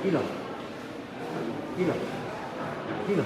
Kila. Kila. Kila.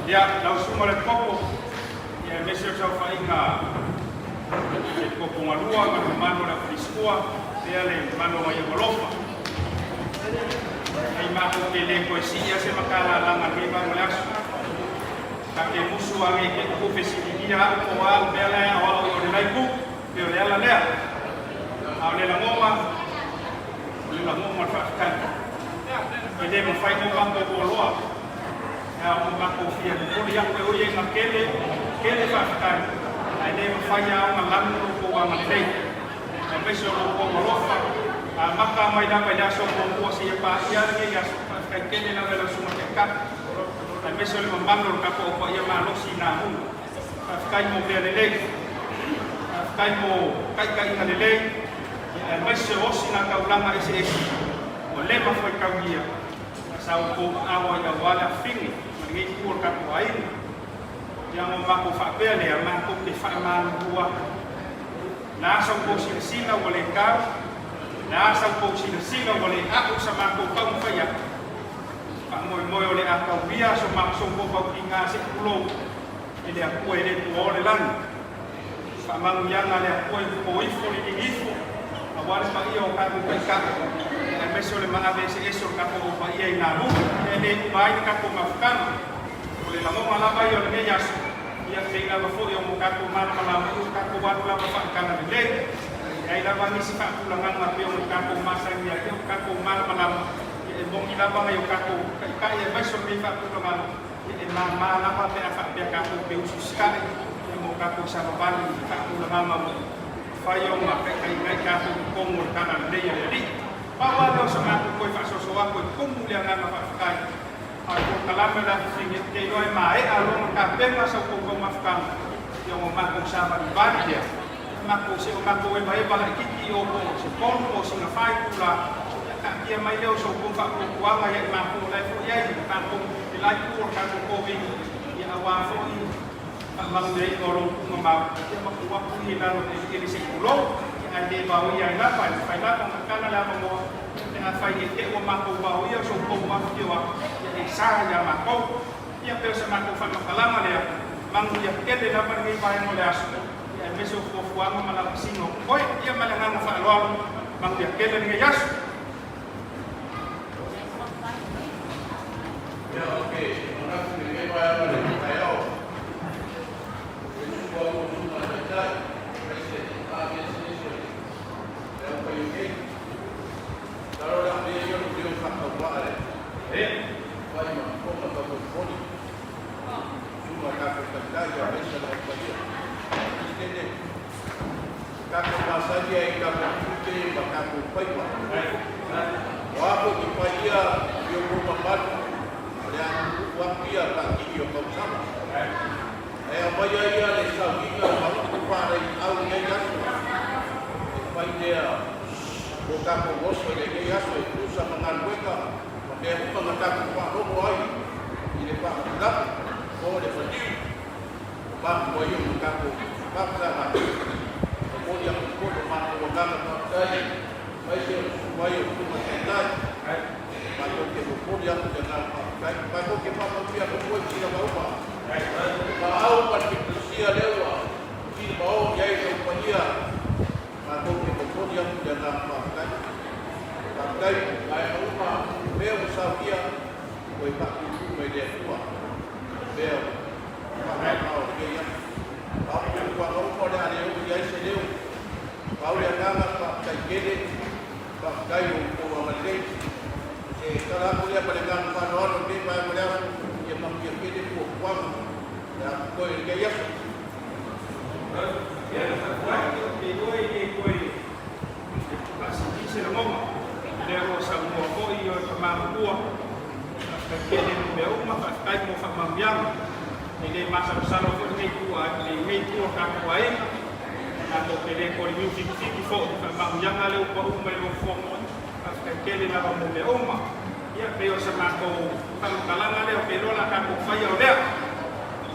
Ia, lau susuga i le Topo, ia aemaise o le saofaiga i le Topo Galua ma le mamalu o le Afilisua, faapea le mamalu o Naiava Alofa. Ai matou te le toe sii lava se matalalaga i lenei vaega o le aso. Ta te musu lava nei te uu fesiligia au po o a le mea la e aoao i o le la itu, pei o le ala lea. A o le lagona, o le lagona o le faafetai. E le mafai ona matou mualoa, e ao ona matou fia momoli atu e oi ai na tele, tele faafetai, ae le mafai lava ona lanu lo outou agalelei, aemaise o lo outou alofa, amata mai lava i le aso muamua seia paia lenei aso. Faafetai tele lava i lau Susuga Taitai, aemaise o le mamalu o le tatou au paia malosi i Namu. Faafetai mo mea lelei, faafetai mo taitaiga lelei, aemaise o osi na taulaga eseese ua leva faitaulia sa outou aao ai aua le afine ma lenei itu o le tatou aiga. Ia ma matou faapea lea, matou te faamalulu atu. O le a sa outou silasila ua le tau, o le a sa outou silasila ua le a'u i sa matou taumafai atu, faamoemoe o le a taulia so matou fautiga se'i tulou e le Atua e le tuaō le lagi. Faamanuiaga a le Atua i po ifo liligi ifo aua le paia o tatou taitai, aemaise o le maave eseese o le tatou au paia i nā luma e le uma ai le tatou mafutaga. O le lagona lava ia o lenei aso, ia pei lava foi o mo tatou malamalama i o tatou alu lava faaletala lelei. E leai lava nisi faatulagaga pei ona tatou masani ai, ia o tatou malamalama, ia e moni lava nai o tatou taitai aemaise o lenei faatulagaga, ia e māmā lava pe a faapea tatou te usiusitai, ia mo tatou savavali i faatulagaga ua mafai ona taitaiina ai tatou i totonu o le tala lelei a le Alii. Pau lava lea o sa matou toe faasoasoa atu e tumu le agaga faafetai. A o le polokalame o le afifine, ou te iloa e maea loa ona tapena sa outou taumafataga, ia ona matou savalivali lea, ia matou se o matou evaeva laitiiti i o po o se 3 po o sina 4 itula, ia taatia mai lea o sa outou faatuatuaga ia i matou o la e foi ai le tatou le la itu o le tatou kovini, ia aua foi faamanuiaina o lou tuugamau, ia ma tuu atu ia i lalo o le eleele se i tulou, ia ae le vaoia ai lava, e mafai lava ona tala le avanoa, pe afai ne i te i ua matou vaoia so outou afifio atu, ia e sa ia matou. Ia pei o se matou faamatalaga lea, manuia tele lava lenei vaega o le aso, ia aemaise o fuafuaga ma lavasiga o totoe. Ia ma le agaga faaaloalo, manuia tele lenei aso. Ia, ou te manatu i lenei vaega o le taeao, i le susu ai o Susuga i Taitai, aemaise maave eseese o le aufai nei. Masalo o le a avea ia lou leo faatauvaa e fai ma fofoga taumolimoli i susuga i tatou taitai aemaise le au paia. Peresetene, tatou masani ai i tatou tiute ma tatou faiva. O a foi te paia i outou mamalu, o le a tuutuu atu ia faatini o tausaga. Ae aumaia ia le sauniga ma upu faalaeiau i nei aso, e fai lea mo tatou oso i lenei aso e tusa ma galuega ma mea uma na tatou faalogo ai i le faapulap po o le maliu o mafua ai ona tatou faasaga. Momoli atu foi lo matou agaga faafetai aemaise o le susu mai o Susuga Taitai. Matou te momoli atu le agaga faafetai. Matou te faamanuia atu foi i tulaga uma ma au ma le Ekalesia lea ua filimao i ai lou paia. Matou te momoli atu le agaga faafetai. Faafetai vaega uma mea ua saunia ua i faatutu mai le Atua mea faamamao lenei aso. A o fuafuaga uma o le a le oo i ai se leo. Pau le agaga faafetai tele, faafetai i outou agalelei. O se tala atu lea ma le agaga faaaloalo i lenei vaega o le aso, ia manuia tele fuafuaga o le a totoe i lenei aso. Ia, ou te iloa e le toe faasili se lagona. O lea ua saunoa foi o le tama matua, faafetai tele mo mea uma, faafetai mo faamanuiaga. E le masalosalo foi lenei itu lenei itu o le tatou aiga. Tatou te le tolimiu fitifiti foi i faamanuiaga lea ua pau mai lou fono. Faafetai tele lava mo mea uma. Ia, pei o sa matou faamatalaga lea, ou te iloa o le a tatou faia o lea.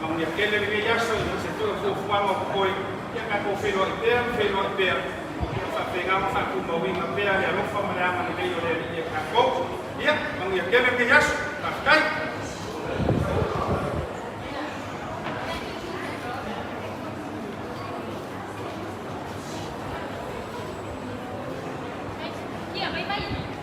Manuia tele lenei aso, aemaise foi o fuafuaga o totoe. Ia tatou feiloai pea ma feiloai pea. Ia faapena ona faatumauina pea le alofa ma le agalelei o le Alii ia tatou. Ia, manuia tele lenei aso. Faafetai. Vai mai.